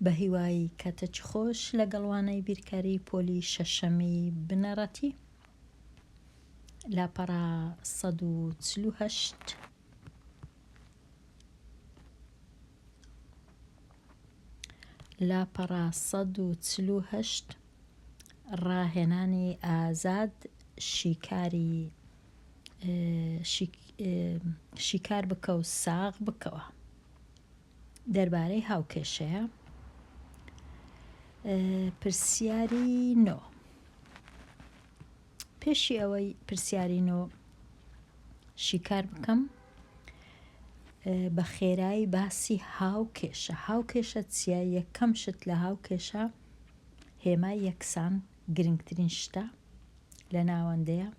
بەهیوای کاتەکی خۆش لەگەڵ وانەی بیرکاری پۆلی شەشەمی بنەڕەتی لاپەڕە 148. لاپەڕە 148 ڕاهێنانی ئازاد شیکاری شیکار بکە و ساغ بکەوە. دەربارەی هاوکێشەیە. پرسیاری نۆ. پێشی ئەوەی پرسیاری نۆ شیکار بکەم بە خێرایی باسی هاوکێشە. هاوکێشە چییە؟ یەکەم شت لە هاوکێشە هێمای یەکسان گرنگترین شتە لە ناوەندەیە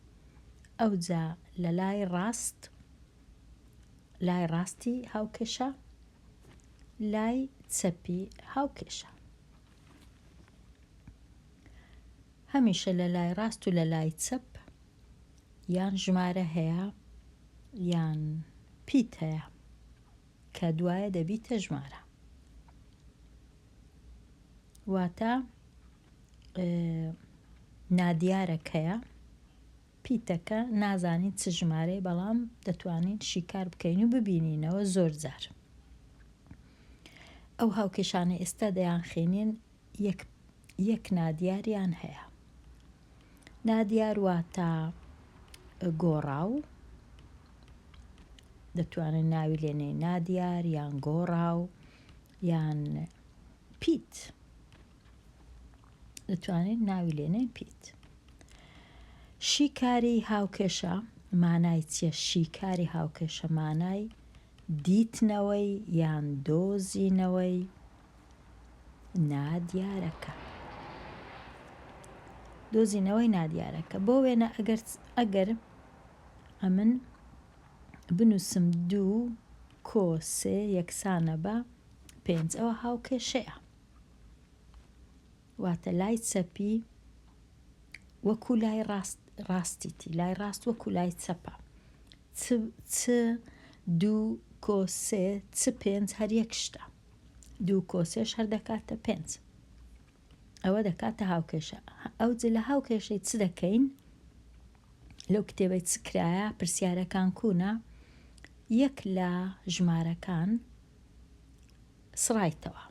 ئەوجا لە لای ڕاست لای ڕاستی هاوکێشە، لای چەپی هاوکێشە. هەمیشە لە لای ڕاست و لە لای چەپ یان ژمارە هەیە یان پیت هەیە کە دوایە دەبیتە ژمارە. واتە نادیارەک هەیە پیتەکە نازانین چ ژمارەیە بەڵام دەتوانین شیکار بکەین و ببینینەوە زۆر جار ئەو هاوکێشانەی ئێستا دەیانخینین یەک یەک نادیاریان هەیە نادیار واتە گۆڕاو دەتوانن ناوی لێنێ نادیار یان گۆڕاو یان پیت دەتوانین ناوی لێنێین پیت. شیکاری هاوکێشە مانای چیە؟ شیکاری هاوکێشە مانای دیتنەوەی یان دۆزینەوەی نادیارەکە. دۆزینەوەی نادیارەکە. بۆ وێنە ئەگەر ئەگەر ئەمن بنووسم دوو کۆ سێ یەکسانە بە پێنج ئەوە هاوکێشەیە. واتە لای چەپی وەکو لای ڕاست ڕاستیتی لای ڕاست وەکو لای چەپە چ چ دوو کۆ سێ چ پێنج هەر یەک شتە دوو کۆ سێش هەر دەکاتە پێنج ئەوە دەکاتە هاوکێشە ئەو لە هاوکێشەی چ دەکەین لەو کتێبەی چ کرایە پرسیارەکان کوونە یەک لە ژمارەکان سڕایتەوە.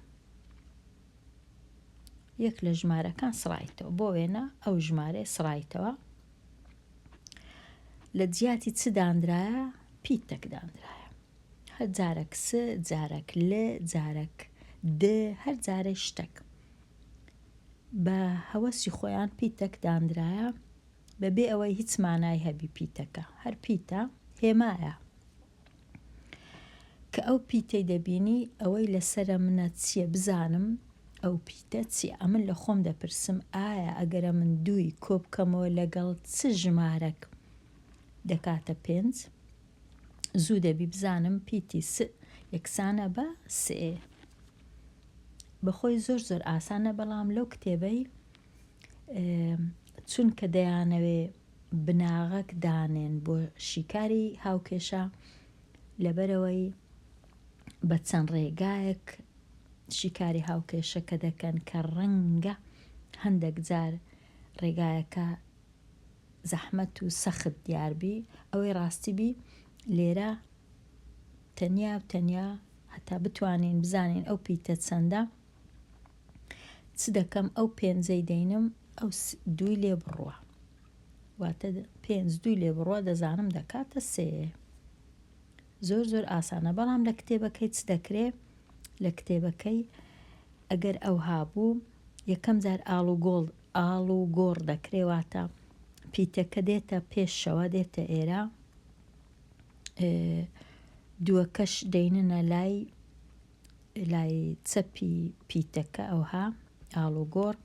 یەک لە ژمارەکان سڕایتەوە. بۆ وێنە ئەو ژمارەیە سڕایتەوە. لە جیاتی چ دانرایە؟ پیتەک دانرایە. هەر جارەک س، جارەک ل، جارەک د، هەر جارەی شتەک. بە هەوەسی خۆیان پیتەک دانرایە بەبێ ئەوەی هیچ مانای هەبی پیتەکە. هەر پیتە هێمایە. کە ئەو پیتەی دەبینی ئەوەی لەسەرە منە چیە بزانم ئەو پیتە چیە ئەمن لە خۆم دەپرسم ئایا ئەگەر ئەمن دووی کۆبکەمەوە لەگەڵ چ ژمارەک دەکاتە پێنج زوو دەبی بزانم پیتی س یەکسانە بە سێ بەخۆی زۆر زۆر ئاسانە بەڵام لەو کتێبەی چونکە دەیانەوێ بناغەک دانێن بۆ شیکاری هاوکێشە، لەبەرئەوەی بە چەند ڕێگایەک شیکاری هاوکێشەکە دەکەن کە ڕەنگە هەندێک جار ڕێگایەکە زەحمەت و سەخت دیار بی، ئەوەی ڕاستی بی لێرە تەنیا و تەنیا هەتا بتوانین بزانین ئەو پیتە چەندە چ دەکەم ئەو پێنجەی دەینم ئەو دووی لێ بڕوە واتە پێنج دووی لێ بڕوە دەزانم دەکاتە سێ زۆر زۆر ئاسانە بەڵام لە کتێبەکەی چ دەکرێ لە کتێبەکەی ئەگەر ئەوها بوو یەکەم جار ئاڵ و گۆڵ ئاڵ و گۆڕ دەکرێ واتە پیتەکە دێتە پێشەوە دێتە ئێرە دووەکەش دەیننە لای لای چەپی پیتەکە ئەوها ئاڵوگۆڕ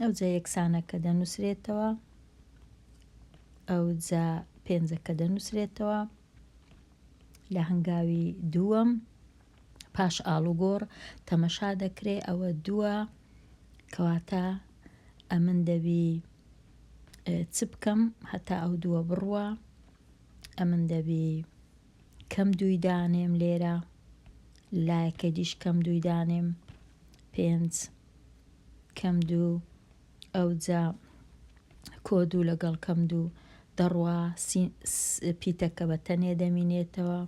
ئەوجا یەکسانەکە دەنووسرێتەوە ئەوجا پێنجەکە دەنووسرێتەوە لە هەنگاوی دووەم پاش ئاڵوگۆڕ تەمەشا دەکرێ ئەوە دووە کەواتە ئەمن دەبی چ بکەم هەتا ئەو دووە بڕوە ئەمن دەبی کەم دووی دانێم لێرە لایەکەی دیش کەم دووی دانێم. پێنج کەم دوو ئەوجا کۆ دوو لەگەڵ کەم دوو دەڕوا پیتەکە بە تەنێ دەمینێتەوە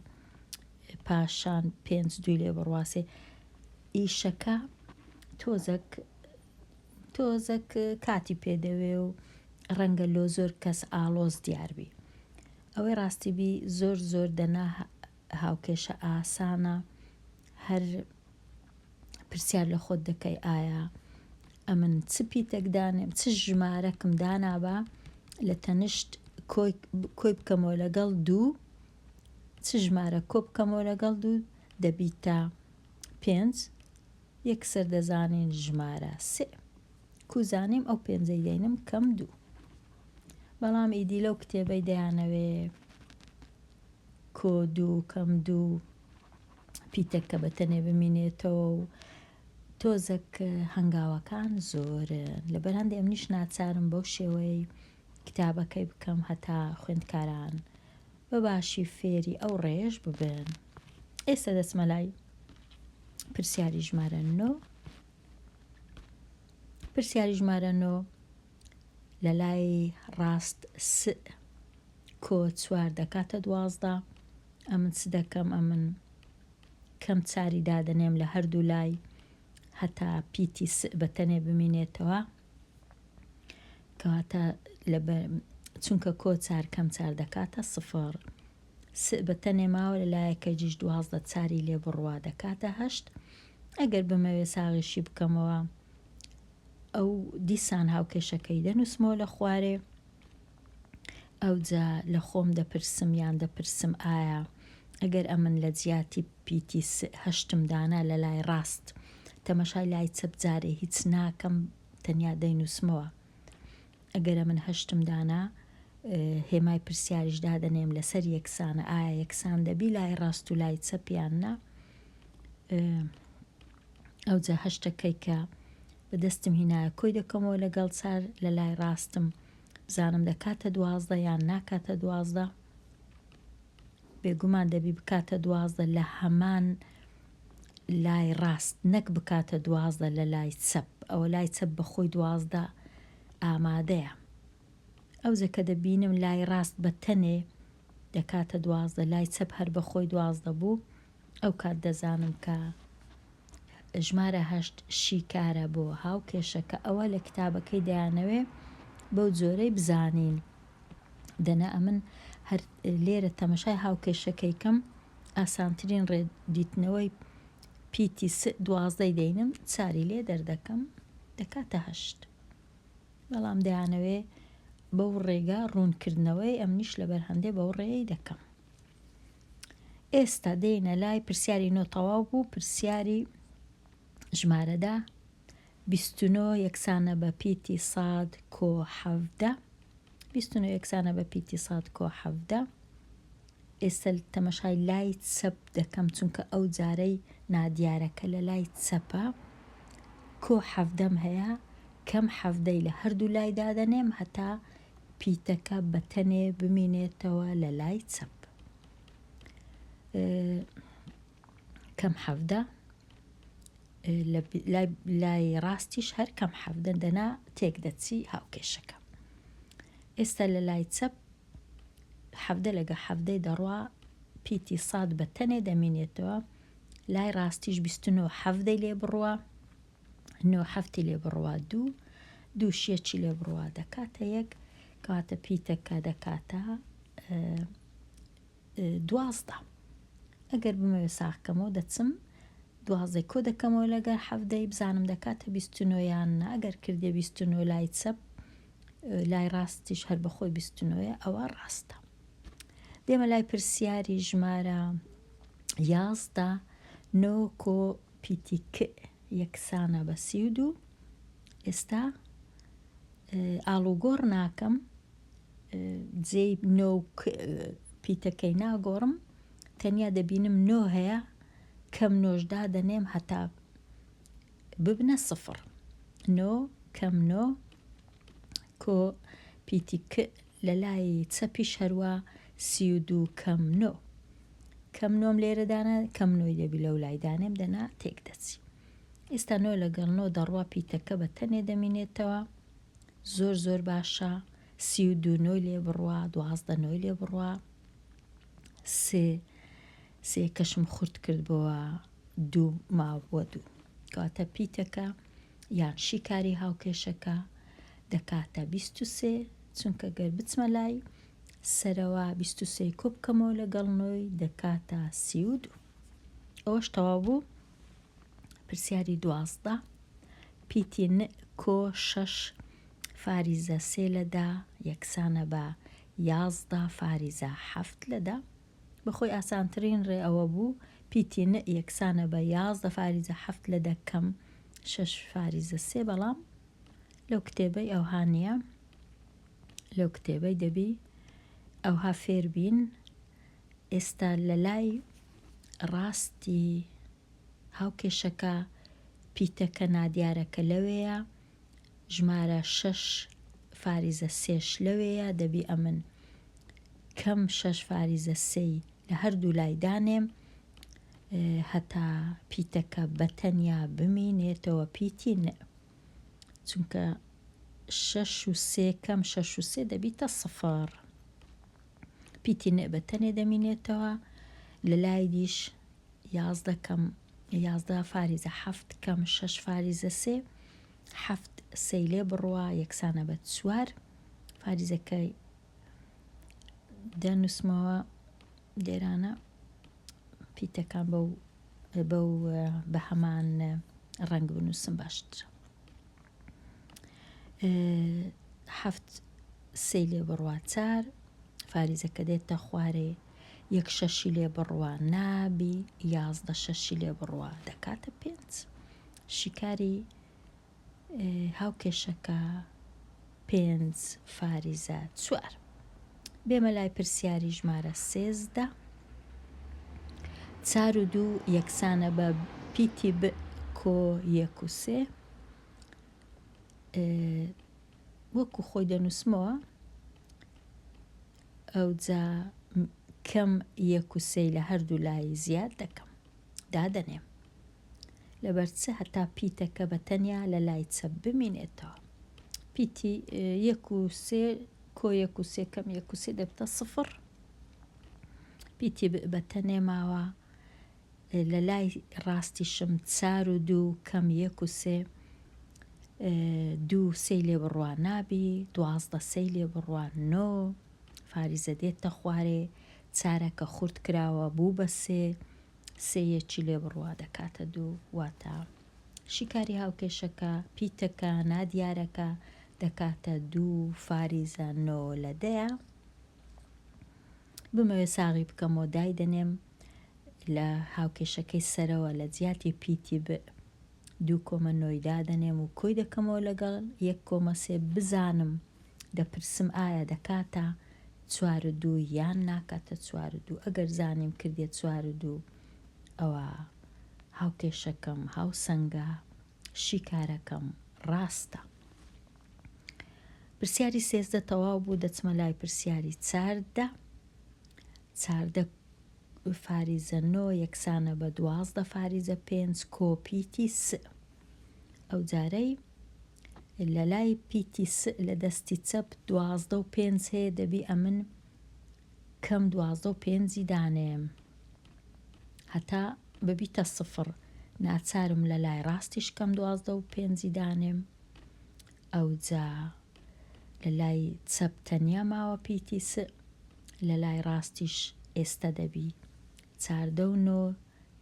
پاشان پێنج دووی لێ بڕواسێ ئیشەکە تۆزەک تۆزەک کاتی پێدەوێ و ڕەنگە لۆ زۆر کەس ئاڵۆز دیاربی ئەوەی ڕاستی بی زۆر زۆر دەنا هاوکێشە ئاسانە هەر پرسیار لە خۆت دەکەی ئایا ئەمن چ پیتەک دانێم چ ژمارەکم دانابا لە تەنشت کۆی بکەمەوە لەگەڵ دوو چ ژمارە کۆ بکەمەوە لەگەڵ دوو دەبیتە پێنج یەکسەر دەزانین ژمارە سێ کو زانیم ئەو پێنجەی دەینم کەم دوو بەڵام ئیدی لەو کتێبەی دەیانەوێ کۆ دوو کەم دوو پیتەکە بە تەنێ بمینێتەوە و تۆزەک هەنگاوەکان زۆرن لەبەر هەندێ ئەمنیش ناچارم بەو شێوەیەی کتابەکەی بکەم هەتا خوێندکاران بە باشی فێری ئەو ڕێیەش ببن. ئێستا دەچمە لای پرسیاری ژمارە نۆ. پرسیاری ژمارە نۆ لە لای ڕاست س کۆ چوار دەکاتە 12 ئەمن چ دەکەم ئەمن کەم چاری دادەنێم لە هەردوو لای هەتا پیتی س بە تەنێ بمینێتەوە کەواتە لەبەر چونکە کۆ چار کەم چار دەکاتە سفر س بە تەنێ ماوە لە لایەکەجیش 12 چاری لێ بڕوا دەکاتە هەشت ئەگەر بمەوێ ساغیشی بکەمەوە ئەو دیسان هاوکێشەکەی دەنووسمەوە لە خوارێ ئەوجا لە خۆم دەپرسم یان دەپرسم ئایا ئەگەر ئەمن لە جیاتی پیتی س هەشتم دانا لە لای ڕاست تەمەشای لای چەپ جارێ هیچ ناکەم تەنیا دەینووسمەوە ئەگەر ئەمن هەشتم دانا هێمای پرسیاریش دادەنێم لەسەر یەکسانە ئایا یەکسان دەبی لای ڕاست و لای چەپ یان نا ئەوجا هەشتەکەی کە بە دەستم هینایە کۆی دەکەمەوە لەگەڵ چار لە لای ڕاستم بزانم دەکاتە 12 یان ناکاتە 12 بێگومان دەبی بکاتە 12 لە هەمان لای ڕاست نەک بکاتە 12 لە لای چەپ ئەوە لای چەپ بەخۆی 12 ئامادەیە ئەوجە کە دەبینم لای ڕاست بە تەنێ دەکاتە 12 لای چەپ هەر بەخۆی 12 بوو ئەو کات دەزانم کە ژمارە هەشت شیکارە بۆ هاوکێشەکە ئەوە لە کتابەکەی دەیانەوێ بەو جۆرەی بزانین دەنا ئەمن هەر لێرە تەمەشای هاوکێشەکەی کەم ئاسانترین ڕێ دیتنەوەی پیتی س دوازدەی دەینم چاری لێ دەردەکەم دەکاتە هەشت بەڵام دەیانەوێ بەو ڕێگا ڕوونکردنەوەی ئەمنیش لەبەر هەندێ بەو ڕێی دەکەم. ئێستا دێینە لای پرسیاری نۆ تەواو بوو پرسیاری ژمارەدا 29 یەکسانە بە پیتی ساد کۆ حەڤدە 29 یەکسانە بە پیتی ساد کۆ حەڤدە ئێستا تەمەشای لای چەپ دەکەم چونکە ئەو جارەی نادیارەکە لە لای چەپە کۆ حەڤدەم هەیە کەم حەڤدەی لە هەردوو لای دادەنێم هەتا پیتەکە بە تەنێ بمینێتەوە لە لای چەپ. کەم حەڤدە لای ڕاستیش هەر کەم حەڤدە دەنا تێک دەچی هاوکێشەکە. ئێستا لە لای چەپ حەڤدە لەگە حەڤدەی دەڕوا پیتی ساد بە تەنێ دەمینێتەوە لای ڕاستیش 29 حەڤدەی لێ بڕوا نۆ حەفتی لێ بڕوا دوو دووش یەکی لێ بڕوا دەکاتە یەک کەواتە پیتەکە دەکاتە 12 ئەگەر بمەوێ ساغکەمەوە دەچم دوازدەی کۆ دەکەمەوە لەگەر حەفدەی بزانم دەکاتە 29 یان نا ئەگەر کردێ 29 لای چەپ لای ڕاستیش هەر بەخۆی 29 ئەوە ڕاستە دێمە لای پرسیاری ژمارە یازدە نۆ کۆ پیتی ک یەکسانە بە 32 ئێستا ئاڵوگۆڕ ناکەم جێی نۆ پیتەکەی ناگۆڕم تەنیا دەبینم نۆ هەیە کەم نۆش دادەنێم هەتا ببنە سفر نۆ کەم نۆ کۆ پیتی ک لە لای چەپیش هەروا 32 کەم نۆ کەم نۆم لێرە دانا کەم نۆی دەبی لەو لای دانێم دەنا تێک دەچی. ئێستا نۆ لەگەڵ نۆ دەڕوا پیتەکە بە تەنێ دەمینێتەوە زۆر زۆر باشە 32 نۆی لێ بڕوا 12 نۆی لێ بڕوا سێ سێکەشم خورد کردبۆوە دوو مابووە دوو کەواتە پیتەکە یان شیکاری هاوکێشەکە دەکاتە 23 چونکە گەر بچمە لای سەرەوە 23 کۆ بکەمەوە لەگەڵ نۆی دەکاتە 32 ئەوەش تەواو بوو پرسیاری 12 پیتی ن کۆ شەش فاریزە سێ لە دە یەکسانە بە 11 فاریزە حەفت لە دە بەخۆی ئاسانترین ڕێ ئەوە بوو پیتی ن یەکسانە بە 11 فاریزە حەفت لە دە کەم شەش فاریزە سێ بەڵام لەو کتێبەی ئەوها نییە لەو کتێبەی دەبی ئەوها فێر بین ئێستا لە لای ڕاستی هاوکێشەکە پیتەکە نادیارەکە لەوێیە ژمارە شەش فاریزە سێش لەوێیە دەبی ئەمن کەم شەش فاریزە سێی لە هەردوو لای دانێم هەتا پیتەکە بە تەنیا بمینێتەوە پیتی ن چونکە شەش و سێ کەم شەش و سێ دەبیتە سفر پیتی ن بە تەنێ دەمینێتەوە لە لای دیش 11 کەم 11 فاریزە حەفت کەم شەش فاریزە سێ حەفت سێی لێ بڕوا یەکسانە بە چوار فاریزەکەی دەنووسمەوە لێرانە پیتەکان بەو بەو بە هەمان ڕەنگ بنووسم باشترە حەفت سێی لێ بڕوا چار فاریزەکە دێتە خوارێ یەک شەشی لێ بڕوا نابی 11 شەشی لێ بڕوا دەکاتە پێنج شیکاری هاوکێشەکە پێنج فاریزە چوار. بێمە لای پرسیاری ژمارە 13 چار و دوو یەکسانە بە پیتی ب کۆ یەک و سێ وەکو خۆی دەنووسمەوە ئەوجا کەم یەک و سێی لە هەردوو لای زیاد دەکەم دادەنێم لەبەر چ هەتا پیتەکە بە تەنیا لە لای چەپ بمینێتەوە پیتی یەک و سێ کۆ یەک و سێ کەم یەک و سێ دەبتە سفر پیتی بە تەنێ ماوە لە لای ڕاستیشم چار و دوو کەم یەک و سێ دوو سێی لێ بڕوا نابی 12 سێی لێ بڕوا نۆ فاریزە دێتە خوارێ چارەکە خورد کراوە بوو بە سێ سێ یەکی لێ بڕوا دەکاتە دوو واتە شیکاری هاوکێشەکە پیتەکە نادیارەکە دەکاتە دوو فاریزە نۆ لە دەیە بمەوێ ساغی بکەمەوە دایدەنێم لە هاوکێشەکەی سەرەوە لە جیاتی پیتی ب دوو کۆمە نۆی دادەنێم و کۆی دەکەمەوە لەگەڵ یەک کۆمە سێ بزانم دەپرسم ئایا دەکاتە چوار و دوو یان ناکاتە چوار و دوو ئەگەر زانیم کردیە چوار و دوو ئەوە هاوکێشەکەم هاوسەنگە شیکارەکەم ڕاستە. پرسیاری 13 تەواو بوو دەچمە لای پرسیاری چاردە چاردە فاریزە نۆ یەکسانە بە 12 فاریزە پێنج کۆ پیتی س ئەو جارەی لە لای پیتی س لە دەستی چەپ 12 و پێنج هەیە دەبی ئەمن کەم 12 و پێنجی دانێم هەتا ببیتە سفر ناچارم لە لای ڕاستیش کەم 12 و پێنجی دانێم ئەوجا لە لای چەپ تەنیا ماوە پیتی س، لە لای ڕاستیش ئێستە دەبی چاردە و نۆ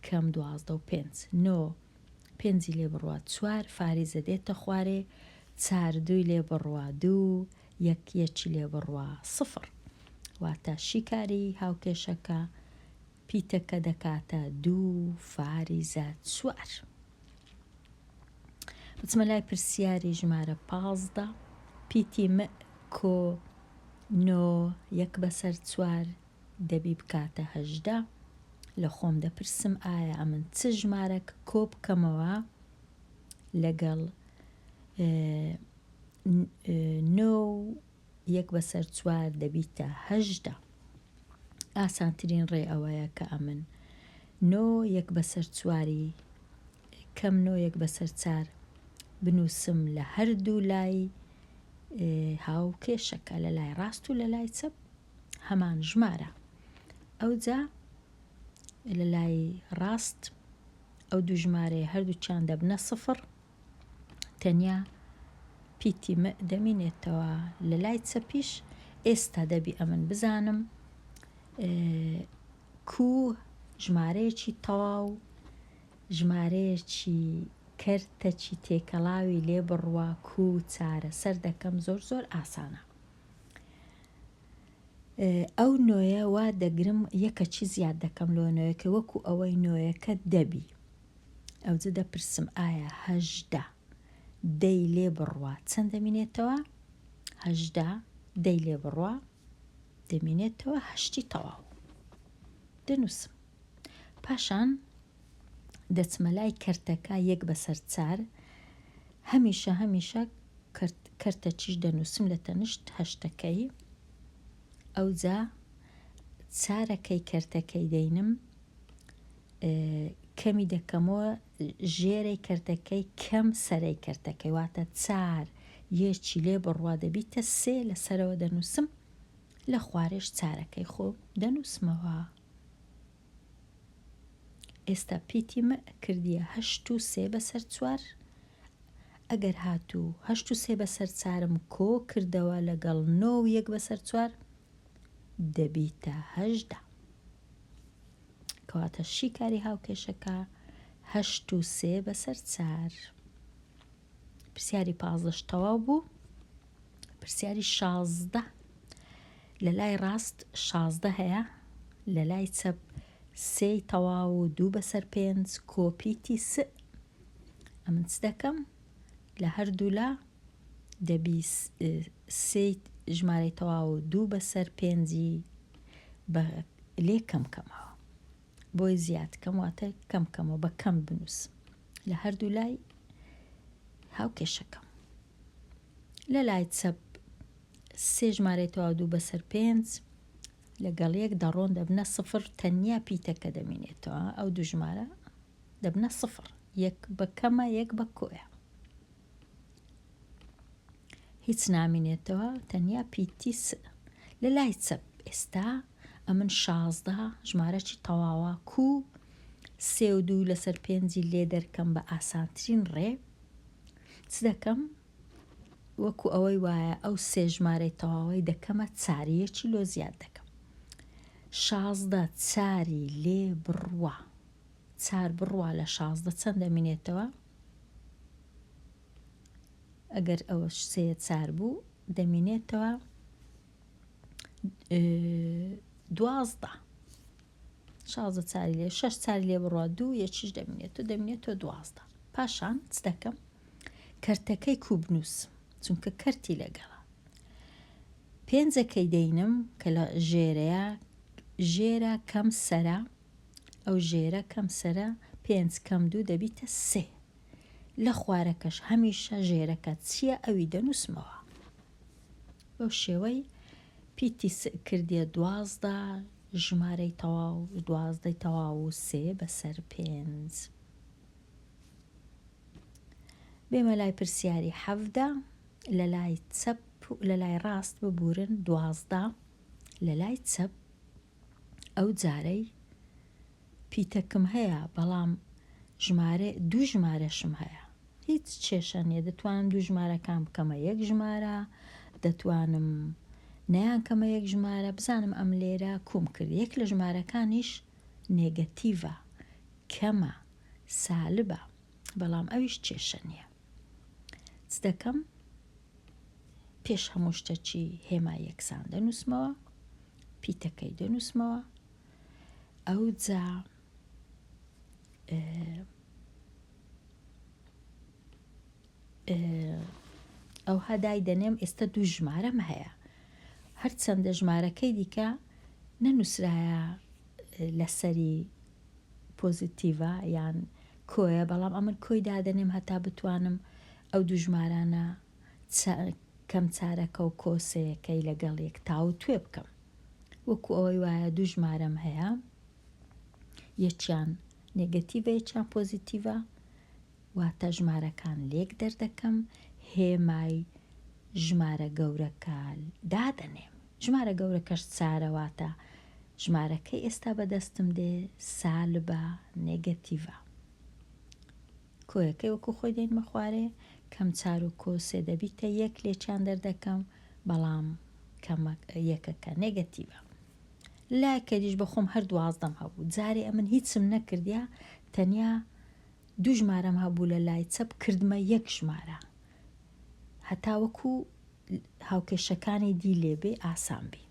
کەم 12 و پێنج نۆ پێنجی لێ بڕوا چوار فاریزە دێتە خوارێ چار دووی لێ بڕوا دوو یەک یەکی لێ بڕوا سفر واتە شیکاری هاوکێشەکە پیتەکە دەکاتە دوو فاریزە چوار. بچمە لای پرسیاری ژمارە 15 پیتی م کۆ نۆ یەک بەسەر چوار دەبی بکاتە هەژدە لە خۆم دەپرسم ئایا ئەمن چ ژمارەک کۆ بکەمەوە لەگەڵ نۆ یەک بەسەر چوار دەبیتە هەژدە ئاسانترین ڕێ ئەوەیە کە ئەمن نۆ یەک بەسەر چواری. کەم نۆیەک بەسەر چار بنووسم لە هەردوو لای هاوکێشەکە لە لای ڕاست و لە لای چەپ هەمان ژمارە ئەوجا لە لای ڕاست ئەو دوو ژمارەیە هەردووکیان دەبنە سفر تەنیا پیتی م دەمینێتەوە لە لای چەپیش ئێستا دەبی ئەمن بزانم کو ژمارەیەکی تەواو ژمارەیەکی کەرتەکی تێکەڵاوی لێ بڕوا کو چارەسەر دەکەم زۆر زۆر ئاسانە. ئەو نۆیە وا دەگرم یەکەکی زیاد دەکەم لۆ نۆیەکە وەکو ئەوەی نۆیەکە دەبی ئەوجە دەپرسم ئایا 18 دەی لێ بڕوا چەند دەمینێتەوە 18 دەی لێ بڕوا دەمینێتەوە هەشتی تەواو دەنووسم پاشان دەچمە لای کەرتەکە یەک بەسەر چار هەمیشە هەمیشە کەرتەچیش دەنووسم لە تەنشت هەشتەکەی ئەوجا چارەکەی کەرتەکەی دەینم کەمی دەکەمەوە ژێرەی کەرتەکەی کەم سەرەی کەرتەکەی واتە چار یەکی لێ بڕوا دەبیتە سێ لە سەرەوە دەنووسم لە خوارێش چارەکەی خۆ دەنووسمەوە. ئێستا پیتی م کردیە هەشت و سێ بەسەر چوار ئەگەر هاتوو هەشت و سێ بەسەر چارم کۆ کردەوە لەگەڵ نۆ و یەک بەسەر چوار دەبیتە 18 کەواتە شیکاری هاوکێشەکە هەشت و سێ بەسەر چار پرسیاری پازدەش تەواو بوو پرسیاری 16 لە لای ڕاست 16 هەیە لە لای چەپ سێی تەواو و دوو بەسەر پێنج کۆپیتی س ئەمن چ دەکەم لە هەردوولا دەبی سێی ژمارەی تەواو و دوو بەسەر پێنجی بە لێ کەم کەمەوە بۆی زیاد کەم واتە کەم کەمەوە بە کەم بنووسم لە هەردوو لای هاوکێشەکەم لە لای چەپ سێ ژمارەی تەواو دوو بەسەر پێنج لەگەڵ یەک دەڕۆن دەبنە سفر تەنیا پیتەکە دەمینێتەوە ئەو دوو ژمارە دەبنە سفر یەک بە کەمە یەک بە کۆیە هیچ نامینێتەوە تەنیا پیتی س لە لای چەپ ئێستا ئەمن 16 ژمارەی تەواوە کو سێ و دوو لەسەر پێنجی لێ دەرکەم بە ئاسانترین ڕێ چ دەکەم وەکو ئەوەی وایە ئەو سێ ژمارەی تەواوەی دەکەمە چار یەکی لۆ زیاد دەکەم 16 چاری لێ بڕوا چار بڕوا لە 16 چەند دەمینێتەوە ئەگەر ئەوەش سێ چار بوو دەمینێتەوە 12 16 چاری لێ شەش چاری لێ بڕوا دوو یەکیش دەمینێتەوە دەمینێتەوە 12 پاشان چ دەکەم کەرتەکەی کو بنووسم چونکە کەرتی لەگەڵە پێنجەکەی دەینم کە لە ژێرەیە ژێرە کەم سەرە ئەو ژێرە کەم سەرە پێنج کەم دوو دەبیتە سێ لە خوارەکەش هەمیشە ژێرەکە چییە ئەوی دەنووسمەوە بەو شێوەی پیتی س کردیە 12 ژمارەی تەواو دوازدەی تەواو و سێ بەسەر پێنج. بێمە لای پرسیاری 17 لە لای چەپ لە لای ڕاست ببورن 12 لە لای چەپ ئەو جارەی پیتەکم هەیە بەڵام ژمارە دوو ژمارەشم هەیە هیچ کێشە نیە دەتوانم دوو ژمارەکان بکەمە یەک ژمارە دەتوانم نەیان کەمە یەک ژمارە بزانم ئەم لێرە کوم کرد یەک لە ژمارەکانیش نێگەتیڤە کەمە سالبە بەڵام ئەویش کێشە نییە چ دەکەم پێش هەموو شتەکی هێما یەکسان دەنووسمەوە پیتەکەی دەنووسمەوە ئەوجا ئەوها دایدەنێم ئێستا دوو ژمارەم هەیە هەرچەندە ژمارەکەی دیکە نەنووسرایە لەسەری پۆزیتیڤە یان کۆیە بەڵام ئەمن کۆی دادەنێم هەتا بتوانم ئەو دوو ژمارانە کەم چارەکە و کۆسەیەکەی لەگەڵ یەک تاوتوێ بکەم وەکو ئەوەی وایە دوو ژمارەم هەیە یەکیان نێگەتیڤە یەکیان پۆزیتیڤە. واتە ژمارەکان لێک دەردەکەم، هێمای ژمارە گەورەکە دادەنێم. ژمارە گەورەکەش چارە واتە ژمارەکەی ئێستا بەدەستم دێ سالبە، نێگەتیڤە. کۆیەکەی وەکو خۆی دێنمە خوارێ، کەم چار و کۆ سێ دەبیتە یەک لێکیان دەردەکەم، بەڵام کەمە یەکەکە نێگەتیڤە. لایەکەدیش بە خۆم هەر دوازدەم هەبوو جارێ ئەمن هیچم نەکردیا تەنیا دوو ژمارەم هەبوو لە لای چەپ کردمە یەک ژمارە هەتا وەکو هاوکێشەکانی دی لێبێ ئاسان بی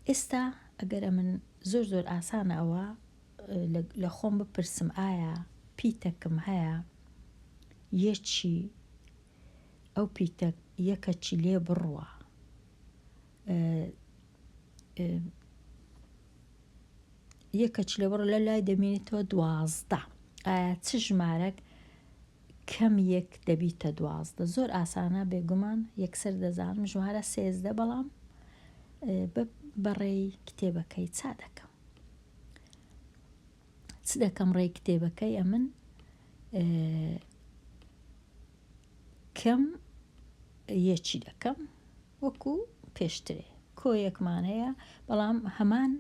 ئێستا ئەگەر ئەمن زۆر زۆر ئاسانە ئەوە لە خۆم بپرسم ئایا پیتەکم هەیە یەکی ئەو پیتە یەکەکی لێ بڕوە یەکە چلە بڕ لە لای دەمێنێتەوە 12 ئایا چ ژمارەک کەم یەک دەبیتە 12 زۆر ئاسانە بێگومان یەکسەر دەزانم ژمارە سێزدە بەڵام بەڕێی کتێبەکەی چا دەکەم چ دەکەم ڕێی کتێبەکەی ئەمن کەم یەکی دەکەم وەکو پێشترێ کۆیەکمان هەیە بەڵام هەمان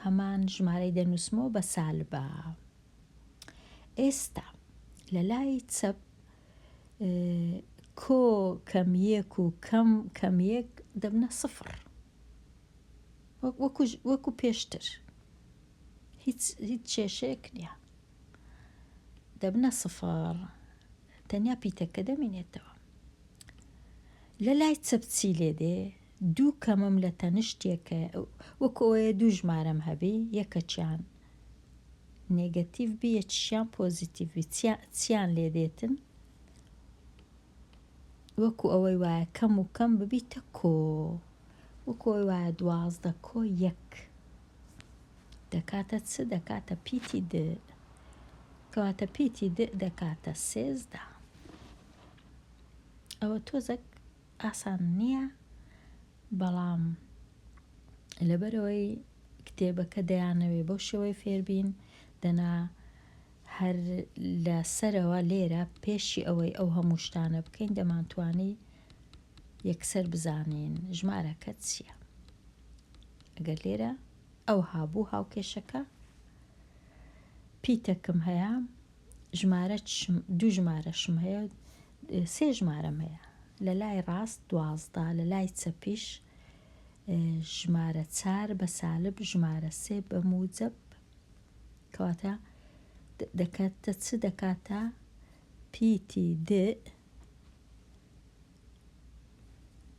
هەمان ژمارەی دەنووسمەوە بە سالبە ئێستا لە لای چەپ کۆ کەم یەک و کەم کەم یەک دەبنە سفر وەکو وەکو پێشتر هیچ هیچ کێشەیەک نییە دەبنە سفر تەنیا پیتەکە دەمینێتەوە لە لای چەپ چی لێ دێ؟ دوو کەمم لە تەنشت یەکە وەکو ئەوەیە دوو ژمارەم هەبی یەکەکیان نێگەتیڤ بی یەکیشیان پۆزیتیڤ بی چیان لێ دێتن؟ وەکو ئەوەی وایە کەم و کەم ببیتە کۆ وەکو ئەوەی وایە 12 کۆ یەک دەکاتە چ دەکاتە پیتی د کەواتە پیتی د دەکاتە 13 ئەوە تۆزەک ئاسان نییە بەڵام لەبەرەوەی کتێبەکە دەیانەوێ بەو شێوەی فێربین دەنا هەر لە سەرەوە لێرە پێشی ئەوەی ئەو هەموو شتانە بکەین دەمانتوانی یەکسەر بزانین ژمارەکە چییە ئەگەر لێرە ئەوها بوو هاوکێشەکە پیتەکم هەیە ژمارە دوو ژمارەشم هەیە سێ ژمارەم هەیە لە لای ڕاست 12 لە لای چەپیش ژمارە چار بە سالب ژمارە سێ بە موجب کەواتە دەکاتە چ دەکاتە پیتی د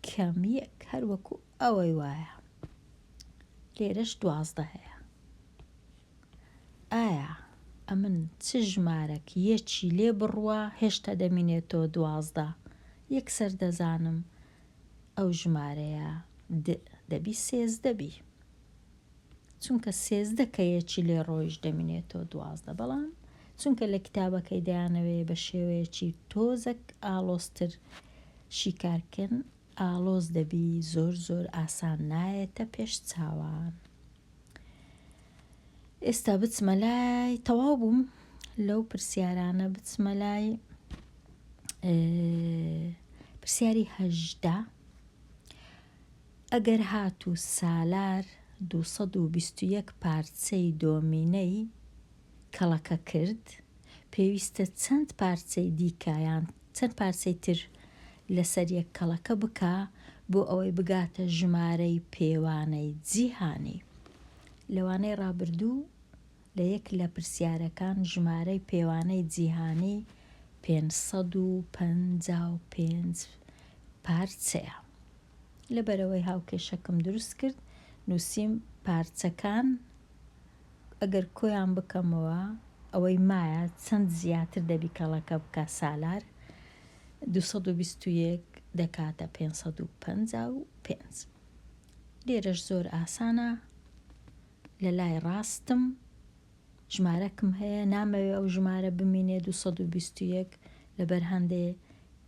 کەم یەک هەر وەکو ئەوەی وایە لێرەش 12 هەیە ئایا ئەمن چ ژمارەک یەکی لێ بڕوا هێشتا دەمینێتەوە 12 یەکسەر دەزانم ئەو ژمارەیە د دەبی 13 بی چونکە 13 کە یەکی لێ ڕۆیشت دەمینێتەوە 12 بەڵام چونکە لە کتابەکەی دەیانەوێ بە شێوەیەکی تۆزەک ئاڵۆزتر شیکارکەن ئاڵۆز دەبی زۆر زۆر ئاسان نایەتە پێش چاوان. ئێستا بچمە لای تەواو بووم لەو پرسیارانە بچمە لای پرسیاری هەژدە ئەگەر هاتوو سالار 221 پارچەی دۆمینەی کەڵەکە کرد، پێویستە چەند پارچەی دیکە یان چەند پارچەی تر لەسەر یەک کەڵەکە بکا بۆ ئەوەی بگاتە ژمارەی پێوانەی جیهانی. لە وانەی ڕابردوو لە یەک لە پرسیارەکان ژمارەی پێوانەی جیهانی 555 پارچەیە. لەبەرئەوەی هاوکێشەکم دروست کرد نووسیم پارچەکان ئەگەر کۆیان بکەمەوە ئەوەی مایە چەند زیاتر دەبی کەڵەکە بکا سالار 221 دەکاتە 555 لێرەش زۆر ئاسانە لە لای ڕاستم ژمارەکم هەیە نامەوێ ئەو ژمارە بمینێ 221 لەبەر هەندێ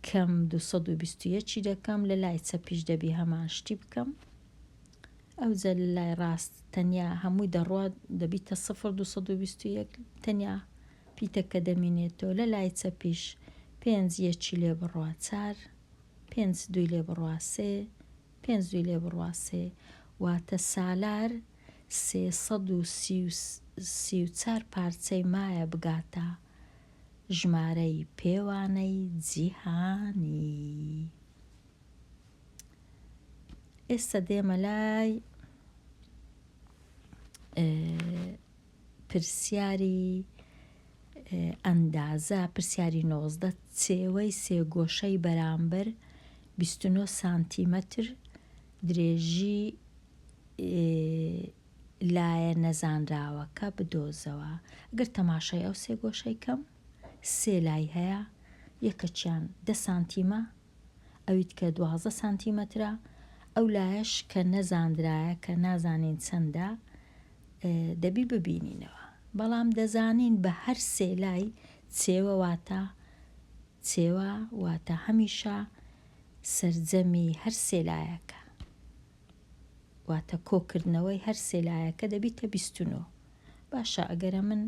کەم 221 دەکەم لە لای چەپیش دەبی هەمان شتی بکەم ئەوجە لە لای ڕاست تەنیا هەمووی دەڕوا دەبیتە سفر 221 تەنیا. پیتەکە دەمینێتەوە لە لای چەپیش پێنج یەکی لێ بڕوا چار پێنج دووی لێ بڕوا سێ پێنج دووی لێ بڕوا سێ واتە سالار 334 پارچەی مایە بگاتە ژمارەی پێوانەی جیهانی. ئێستا دێمە لای پرسیاری ئەندازە، پرسیاری 19 چێوەی سێگۆشەی بەرامبەر 29 سانتیمەتر درێژی لایە نەزانراوەکە بدۆزەوە. گەر تەماشای ئەو سێگۆشەی کەم، سێ لای هەیە، یەکەکیان دە سانتیمە، ئەویدکە 12 سانتیمەترە، ئەو لایەش کە نەزاندرایە کە نازانین چەندە دەبی ببینینەوە. بەڵام دەزانین بە هەر سێ لای چێوە واتە چێوە واتە هەمیشە سەرجەمی هەر سێ لایەکە. واتە کۆکردنەوەی هەر سێ لایەکە دەبیتە 29. باشە ئەگەرە من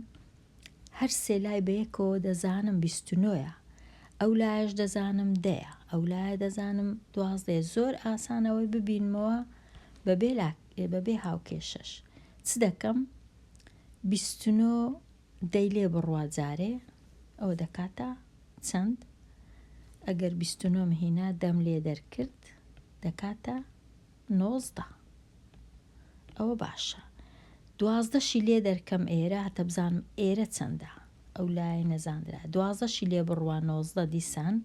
هەر سێ لای بەیەکەوە دەزانم 29 یە ئەو لایەش دەزانم دەیە ئەو لایە دەزانم دوازدەیە زۆر ئاسان ئەوەی ببینمەوە بەبێ لا بەبێ هاوکێشەش چ دەکەم 29 دەی لێ بڕوا جارێ ئەوە دەکاتە چەند ئەگەر 29 هینا دەم لێ دەرکرد دەکاتە 19 ئەوە باشە دوازدەشی لێ دەرکەم ئێرە هەتە بزانم ئێرە چەندە ئەو لایەی نەزاندرا دوازدەشی لێ بڕوا نۆزدە دیسان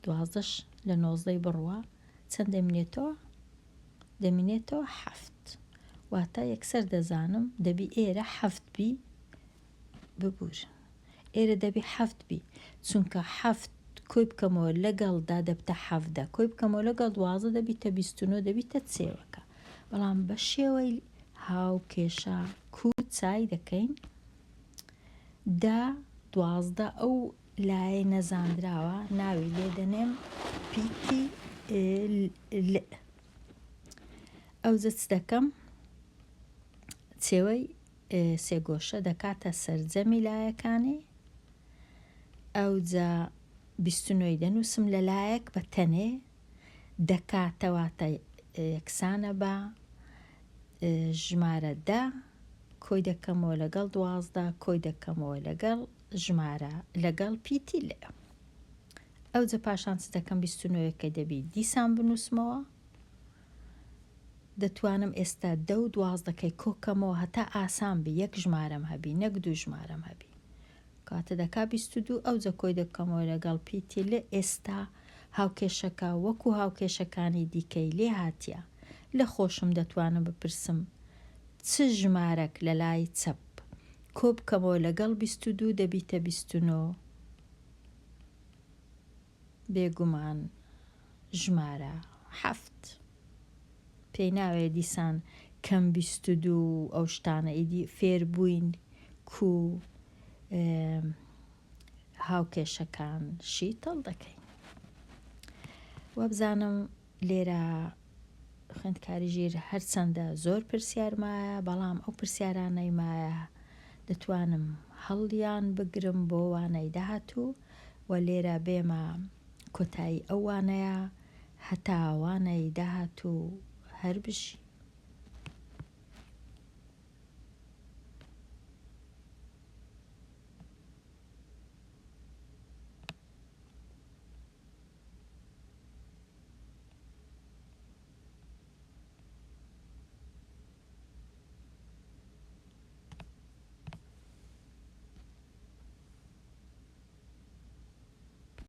دوازدەش لە نۆزدەی بڕوا چەند دەمینێتەوە دەمینێتەوە حەفت واتە یەکسەر دەزانم دەبی ئێرە حەفت بی ببورن ئێرە دەبی حەفت بی چونکە حەفت کۆی بکەمەوە لەگەڵ دا دەبتە حەڤدە کۆی بکەمەوە لەگەڵ دوازدە دەبیتە 29 دەبیتە چێوەکە بەڵام بە شێوەی هاوکێشە کو چای دەکەین دە دوازدە ئەو لایەی نەزاندراوە ناوی لێ دەنێم پیتی ل ئەوجە چ دەکەم چێوەی سێگۆشە دەکاتە سەرجەمی لایەکانی ئەوجا 29 ی دەنووسم لە لایەک بە تەنێ دەکاتە واتە یەکسانە بە ژمارە دە کۆی دەکەمەوە لەگەڵ 12 کۆی دەکەمەوە لەگەڵ ژمارە لەگەڵ پیتی لێ ئەوجە پاشان چ دەکەم 29 ەکەی دەبی دیسان بنووسمەوە دەتوانم ئێستا دە و دوازدەکەی کۆکەمەوە هەتا ئاسان بی یەک ژمارەم هەبی نەک دوو ژمارەم هەبی کاتە دەکا 22 ئەوجە کۆی دەکەمەوە لەگەڵ پیتی لێ ئێستا هاوکێشەکە وەکو هاوکێشەکانی دیکەی لێ هاتیە لە خۆشم دەتوانم بپرسم چ ژمارەک لە لای چەپ کۆبکەمەوە لەگەڵ 22 دەبیتە 29؟ بێگومان ژمارە حەفت پێی ناوێ دیسان کەم 22 و ئەو شتانە ئیدی فێر بووین کو هاوکێشەکان شیتەڵ دەکەین وابزانم لێرە خوێندکاری ژیر هەرچەندە زۆر پرسیار مایە بەڵام ئەو پرسیارانەی مایە دەتوانم هەڵیان بگرم بۆ وانەی داهاتوو و لێرە بێمە کۆتایی ئەو وانەیە هەتا وانەی داهاتوو هەر بژین.